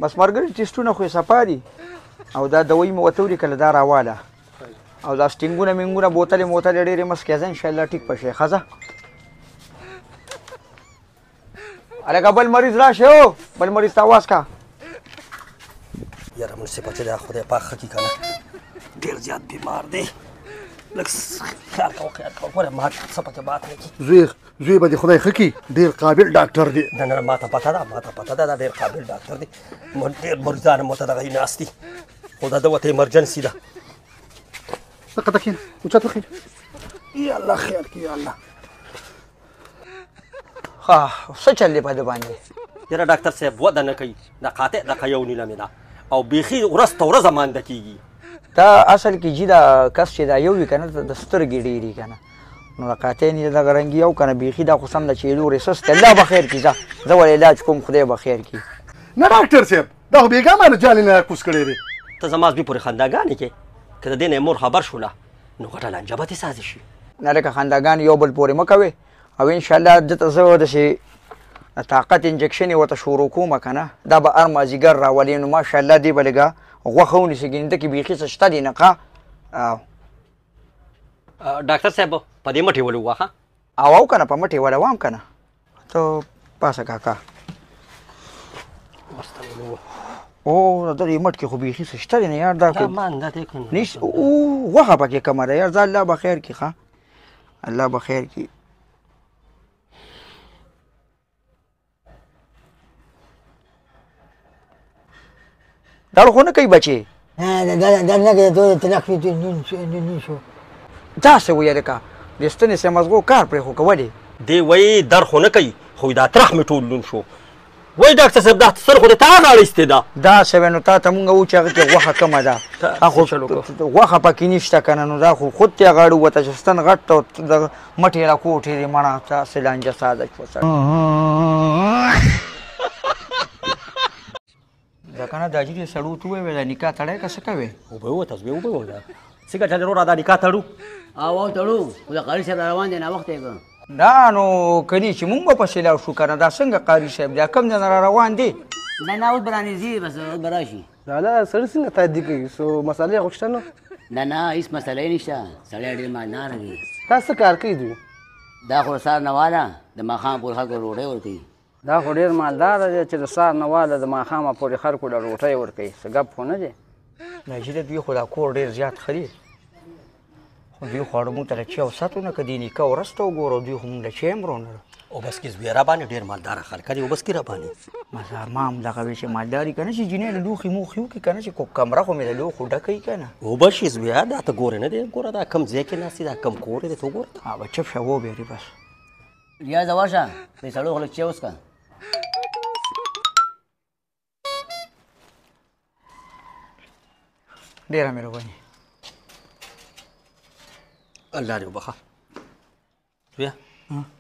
بس مرګري ټیسټونه خو یې صفا دي، او دا دوایي مې ورته ولیکله، دا راواله، او دا سټینګونه مینګونه بوتلې موتلې ډېرې مه څښې، ځه انشاءالله ټیک به شې. ښه ځه هلکه بل مریض راشه، هو بل مریض ته اواز کا. یاره منصفه چې دا خدای پاک ښه کړي که نه، ډېر زیات بیمار دی، لږ خیال کوه، خیال کوه، ګوره ما څه پکې بات نه کړي. زوی به دې خدای ښه کړي، ډېر قابل ډاکټر دی. نه نه ما ته پته ده، ما ته پته ده، دا ډېر قابل ډاکټر دی، ډېر مریضان مو ته دغه یې ناست دي، خو دا ده ورته ایمرجنسي ده. دقه ته کښېنه، اوچت وخېژه. یا الله خیر کړي، یا الله. ښه څه چل دی په ده باندې؟ یاره ډاکټر صاحب وده نه کوي، دا قاطع دقه یو نیله مې ده، او بیخي ورځ ته ورځ مانده کېږي. دا اصل کې جي دا کس چې دا یو وي که نه، د سترګې ډېرې که نه، نو د قاطع نیله دغه رنګ یو که نه، بیخي دا خو سم ده چې لورې سست دی. الله به خیر کړي، ځه زه ول علاج کوم، خدای به خیر کړي. نه ډاکټر صاحب دا خو بېګا ما له جالې نه راکوز کړی دی. ته زما زوی پورې خنداګانې کې، که د دې نه مور خبر شوله نو غټه لانجه به ترې سازه شي. نه لکه خنداګانې یو بل پورې مه کوې، او انشاءالله ده ته زه داسې د طاقت انجکشن یې ورته شروع کومه که نه، دا به هر مازدیګر راولې، نو ماشاءالله دی به لږه غوښه ونیسي، ګینې ده کې بیخي څه شته دی نه. ښه ډاکټر صاحب په دې مټې ولې ووهه؟ او که نه په مټې ولې وام که نه. ته پاسه کاکا. او د دې مټ کې خو بیخي څه شته دی نه یار، دا نشته. او غوښه پکې کمه ده یار، ځه الله به خیر کړي. ښه الله به خیر کړي. دا خو نه کوي بچې. نه نه نه نه شو. دا څه وایي لکه د ستنې سه مزغو کار پرې خو کولې. دی وایي در خو نه کوي، خو دا ترخ مې ټول لون شو. وایي ډاکټر صاحب دا ستن خو دې تا غاړه ایستې ده. دا څه وایي نو تا ته مونږ وو چې هغه کې غوښه کمه ده، خو غوښه پکې نشته که نه، نو دا خو خود ترې غاړه ووته چې ستن غټ ته د مټې راکوټې دې مړه تاسې لانجه ساده شوه. دا که نه دا جي سړو ته ووایه دا نکاح تړی که څه کوې؟ وبه ووته زوی وبه ووته. څنګه چل وروره دا نکاح تړو؟ او تړو، خو د قاري صاحب را روان دی، ناوخته یې که. دا نو کني چې مونږ به پسې لاړ شو که نه، دا څنګه قاري صاحب دا کوم ځای نه را روان دی؟ نه نه اوس به رانږدې بس اوس به راشي. لالا سړی څنګه تادي کوي؟ څو مسالې خو شته نو؟ نه نه هېڅ مسله یې نشته، سړی ډېر مالداره دی. تا څه کار کوي دوی؟ دا خو سهار نه واله د ماښام پورې خلکو ډوډۍ ورکوي. دا خو ډېر مالداره دی چې د سهار نه واله د ماښامه پورې خلکو له روټۍ ورکوي، څه ګپ خو نه دی. نه چې د دوی خو دا کور ډېر زیات ښه دی، خو دوی خو موږ ته له چای او ست ونه که دې نیکه ورځ ته وګوره، دوی خو موږ له چای هم رانه. او بس کې زوی راباندې ډېر مالداره خلک دي، وبس کې راباندې. مزار ما هم دغه وی چې مالداري که نه چې جینۍ له لوښي موښي وکړي که نه، چې کوم کمره خو مې له لوښو ډکه وي که نه. وبه شي زویه، دا ته ګورې نه دی، ګوره دا کوم ځای کې ناست دی، دا کوم کور دی، ته وګوره. ها به چپ شه وبېرې بس. ریاضه ورشه دې سړو خلک چای وڅښه. ډېره مهرباني. الله دې وبخښه زویه،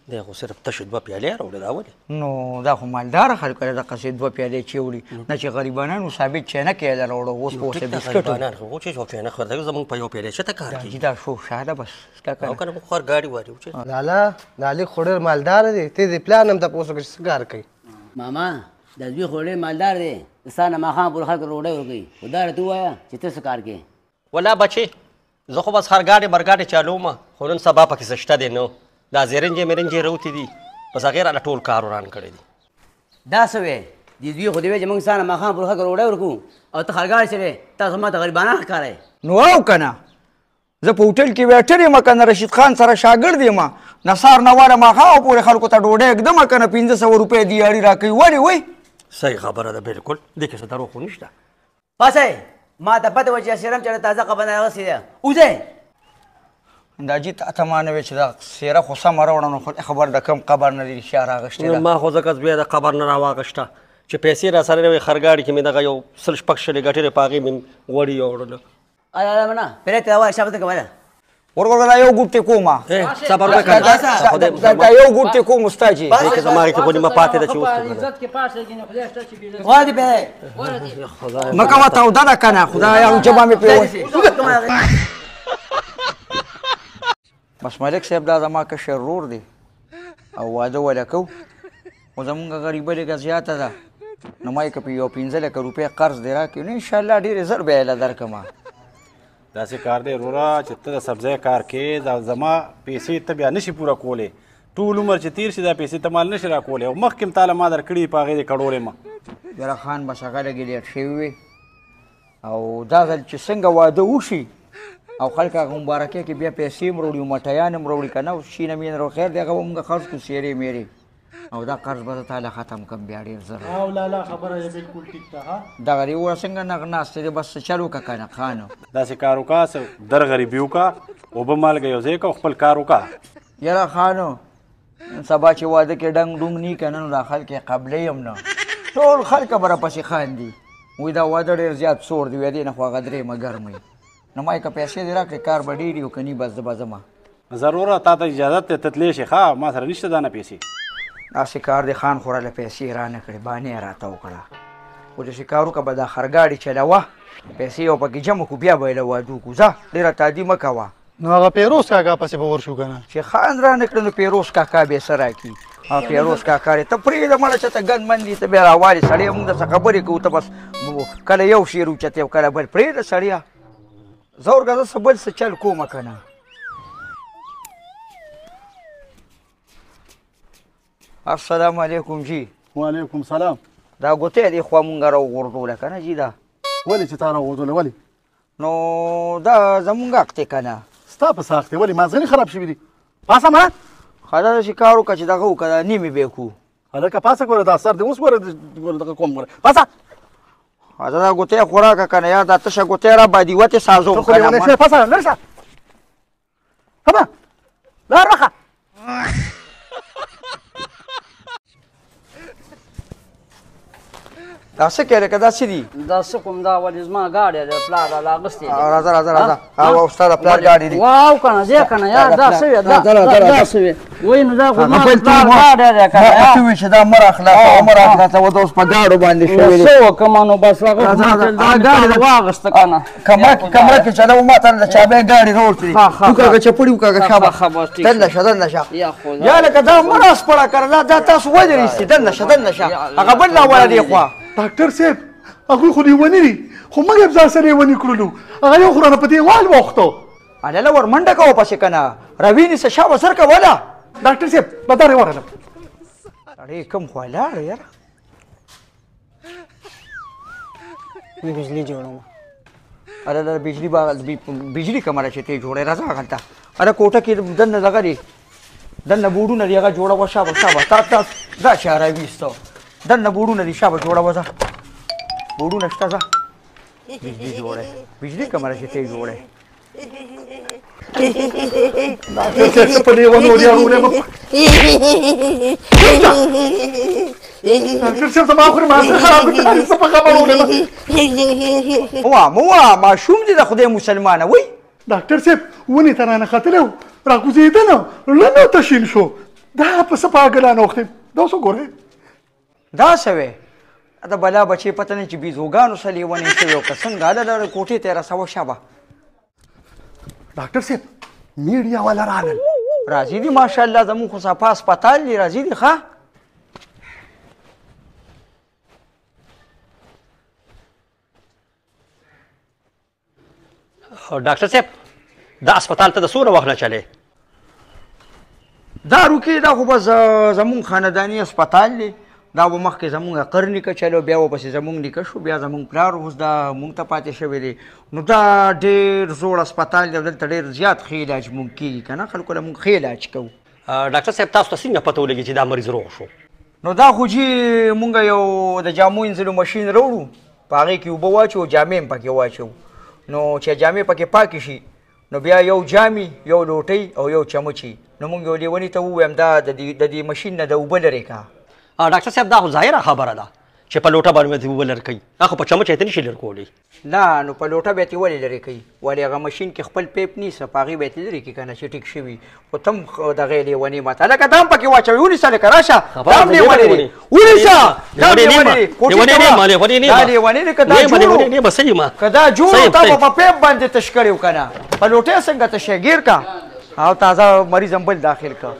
دی خو صرف تشې دوه پیالې راوړې، دا ولې؟ نو دا خو مالداره خلک دي، دقسې دوه پیالې چې وړي، نه چې غریبانانو ثابت چینک یې له راوړو، اوس په اوسه بسکټ غریبانان خو چې یو چینک ورته زمونږ په یو پیالې څه ته کار کوي؟ دا شو ښه ده بس. او که نه موږ خور ګاډي واري چې لالا دا هلک خو ډېر مالداره دی، ته دې پلان هم تپوس وکړه چې څه کار کوي. ماما دا زوی خو ډېر مالدار دی، د سهار نه ماښام پورې خلکو ډوډۍ ورکوي، خو دا راته ووایه چې ته څه کار کوې؟ ولا بچې زه خو بس خرګاډې مرګاډې چالوم، خو نن سبا پکې څه شته دی نو، دا زیرنجې مرنجې راوتې دي، بس هغې راله ټول کار وران کړی دی. دا څه وایې؟ دې زوی خو دې وایي چې موږ سهار نه ماښام پورې خلکو ډوډۍ ورکوو او ته خرګاډی چلوې، تاسو ما ته غریبانان ښکارئ. نو او که نه زه په هوټل کې ویټر یم که نه، رشید خان سره شاګرد یم، نصار نه واله ماښام پورې خلکو ته ډوډۍ ږدم که نه، 500 روپۍ دیاړي راکوي. ولې وایي؟ صحیح خبره ده، بالکل دې کې څه دروغ خو نشته. پاسئ ما ته پته وه چې سیرم چې تازه قبنه راغستې ده، وځئ. دا جي تا ته ما نه وې چې دا څېره خو سمه راوړه، نو خدای خبر د کوم قبر نه دې رښتیا راغستې ده. ما خو ځکه زویه د قبر نه راواغېسته چې پیسې را سره نه وې، خرګاډي کې مې دغه یو 126 ګټلې، په هغې مې غوړي یوړله. اله منه پرې ته راوړه، شابه څنګه وایه؟ ورور دا یو ګوټ ته کومه. صبر وکړه. دا یو ګوټ ته کوم استاد جی. دې کې زما کې خو نیمه پاتې ده چې اوس عزت کې پاتې دي، خدای شته چې بیزت. غواړي به. مکه ما تاوده ده کنه، خدای یو جبا مې پیو. بس ملک صاحب دا زما کشر ورور دی او واده ولا کو، خو زمونږ غریبه لږه زیاته ده نو ما یې که په یو 5 لکه روپۍ قرض دې راکړي نو انشاءالله ډېرې زر به یې له درکړم. داسې کار دی وروره چې ته د سبزۍ کار کې، دا زما پیسې ته بیا نشي پوره کولی، ټول عمر چې تېر شي دا پیسې ته مال نشي راکولی، او مخکې هم تاله ما درکړي په هغې دې کړولی ما. یاره خان بس هغه لږې late شوي وي، او دا ځل چې څنګه واده وشي او خلک هغه مبارکۍ کې بیا پیسې هم راوړي او مټیان هم راوړي که نه، شینه مینه راوړي، خیر دی هغه به مونږ خرڅ کړو سیرې میرې، او دا قرض به زه تاله ختم کړم بیا ډېر زر. او لالا خبره یې بالکل ټیک ده. ها دغه دې وګوره څنګه ناست دی، بس چل وکړه که نه خان. داسې کار وکړه، څه در غریبي وکړه، اوبه مالګه یو ځای کړه او خپل کار وکړه. یاره خانو سبا چې واده کې ډنګ ډونګ نی که نه نو دا خلک یې قبلوي هم نه، ټول خلک به راپسې خاندي، وایي دا واده ډېر زیات سوړ دی، وایي دې نه خو هغه درېیمه ګرمه وي. نو ما یې که پیسې دې راکړې کار به ډېر وي، او که نی بس زه به ځمه. ضروره تا ته اجازت دی، ته تللی شې، ښه ما سره نشته دا نه پیسې. داسې کار دی خان خو راله پیسې رانه کړې، بانې یې راته وکړه، خو داسې کار وکړه به دا خرګاډي چلوه، پیسې یو پکې جمع کړو بیا به یې له وادو کړو. ځه ډېره تادي مه کوه. نو هغه پیروز کاکا پسې به ورشو که نه؟ چې خان رانه کړې نو پیروز کاکا به یې څه راکړي؟ او پیروز کاکا دې ته پرېږده مړه چې ته ګند مند دي، ته بیا راوالې سړی، موږ درڅخه خبرې کوو، ته بس کله یو شعر اوچتې او کله بل، پرېږده سړیه. زه ورکه زه څه بل څه چل کومه که نه. السلام علیکم جی. وعلیکم سلام. دا ګوتې دې خوا مونږ راوغورځوله که نه جي؟ دا ولې چې تا راوغورځوله ولې؟ نو دا زمونږ حق دی که نه؟ ستا په څه حق دی؟ ولې مازغني خراب شوي دي؟ پاسه مړه. ښه دا داسې کار وکړه چې دغه وکړه، دا نیمې به یې کړو. هلکه پاسه ګوره، دا سر دې اوس ګوره ګوره دغه کوم ګوره، پاسه. دا دا ګوتې خو راکړه که نه یار، دا تشه ګوتې را بادي وتې سازوم ته خو که نه. لېونی شوې، پاسه لرې شه، هبه لار وخه. دا څه کوې لکه دا څه دي؟ دا څه کوم، دا ولې زما ګاډی دی، پلار راله اخیستی دی. راځه راځه راځه، او ستا د پلار ګاډی دی. واو که نه ځې که نه یار، دا څه وې؟ دا څه وې؟ وایي نو دا خو زما د پلار ګاډی دی که نه. ته وې چې دا مه راخلاصه مه راخلاصه، وه دا اوس په ګاډو باندې شوی دی. څه وکړم نو بس هغه خو ما چې واخیسته که نه. کمره کې چلوه، ما ته د چابۍ ګاډی راوړی. وکاږه چپړې وکاږه، شابه دننه شه دننه شه. یا لکه دا مه راسپړه کړه، دا تاسو ولې راایستي؟ دننه شه دننه شه، هغه بل راوله دې خوا. ډاکټر صاحب هغوی خو لیوني دي، خو موږ یې ځان سره لیوني کړلو، هغه یو خو رانه په دیوال وخته. هله ور منډه کوه پسې که نه راوینې څه، شابه سر کوله. ډاکټر صاحب به دا ورغلم. سړی کوم خوا لاړ یاره؟ زه بجلي جوړوم. اره دا بجلي به بجلي کومه ده چې ته یې جوړوې؟ راځه هغلته، اره کوټه کې دننه دغه دی، دننه بورډونه دي، هغه جوړوه. شابه شابه، تا دا چا راویسته؟ دننه بورډونه دي، شابه جوړوه، ځه بورډونه شته، ځه بجلي جوړوې. بجلي کومه ده چې ته یې جوړوې؟ ډاکټر صاحب څه په لیونو دي اړولی ما. ډاکټر صاحب زما خو مازغه خراب کړي، څه په خبرو ما. موا موا ماشوم دی د خدای مسلمانه وای. ډاکټر صاحب ونې ته رانه ختلی و، راکوزېده نه لنو ته شین شو، دا په څه پاګلانه وختې، دا اوس وګورئ. دا څه وې؟ د بلا بچې پته نه چې بیزوګانو سره لیونی شوی او که څنګه. هله لاره کوټې ته یې رسوه شابه. ډاکټر صاحب میډیا والا راغلل. راځي دي ماشاءالله، زموږ خو صفا هسپتال دی، راځي دي. ښه ډاکټر صاحب دا هسپتال ته د څومره وخت نه چلې؟ دا روکې دا خو بس زموږ خانداني هسپتال دی، دا به مخکې زموږ اقر نیکه چلو، بیا ورپسې زموږ نیکه شو، بیا زموږ پلار، اوس دا موږ ته پاتې شوی دی. نو دا ډېر زوړ هسپتال دی، دلته ډېر زیات ښه علاج موږ کېږي که نه، خلکو له موږ ښه علاج کوو. ډاکټر صاحب تاسو ته څنګه پته ولګي چې دا مریض روغ شو؟ نو دا خو جي موږ یو د جامو اینځلو ماشین راوړو، په هغې کې اوبه واچوو، جامې هم پکې واچوو، نو چې جامې پکې پاکې شي نو بیا یو جامي، یو لوټۍ او یو چمچي. نو موږ یو لیوني ته وویم دا د دې ماشین نه د اوبه لرې کړه. ډاکټر صاحب دا خو ظاهره خبره ده چې په لوټه باندې اوبه لرې کوي، دا خو په چمچ یې ته نشي لرې کولی. نه نو په لوټه به یې ولې لرې کوي؟ ولې هغه ماشین کې خپل پیپ نیسه، په هغې به یې لرې کړي که نه چې ټیک شوي. خو ته هم دغه لیونی ماته لکه دا هم پکې واچوي. ونیسه لکه راشه، دا هم لیونی دی، ونیسه دا هم لیونی دی، کوټې ته دا لیونی دی. که دا جوړو که دا جوړو تا به په پیپ باندې تش کړی و که نه، په لوټه یې څنګه تشې ګیر که او تازه مریض هم بل داخل که.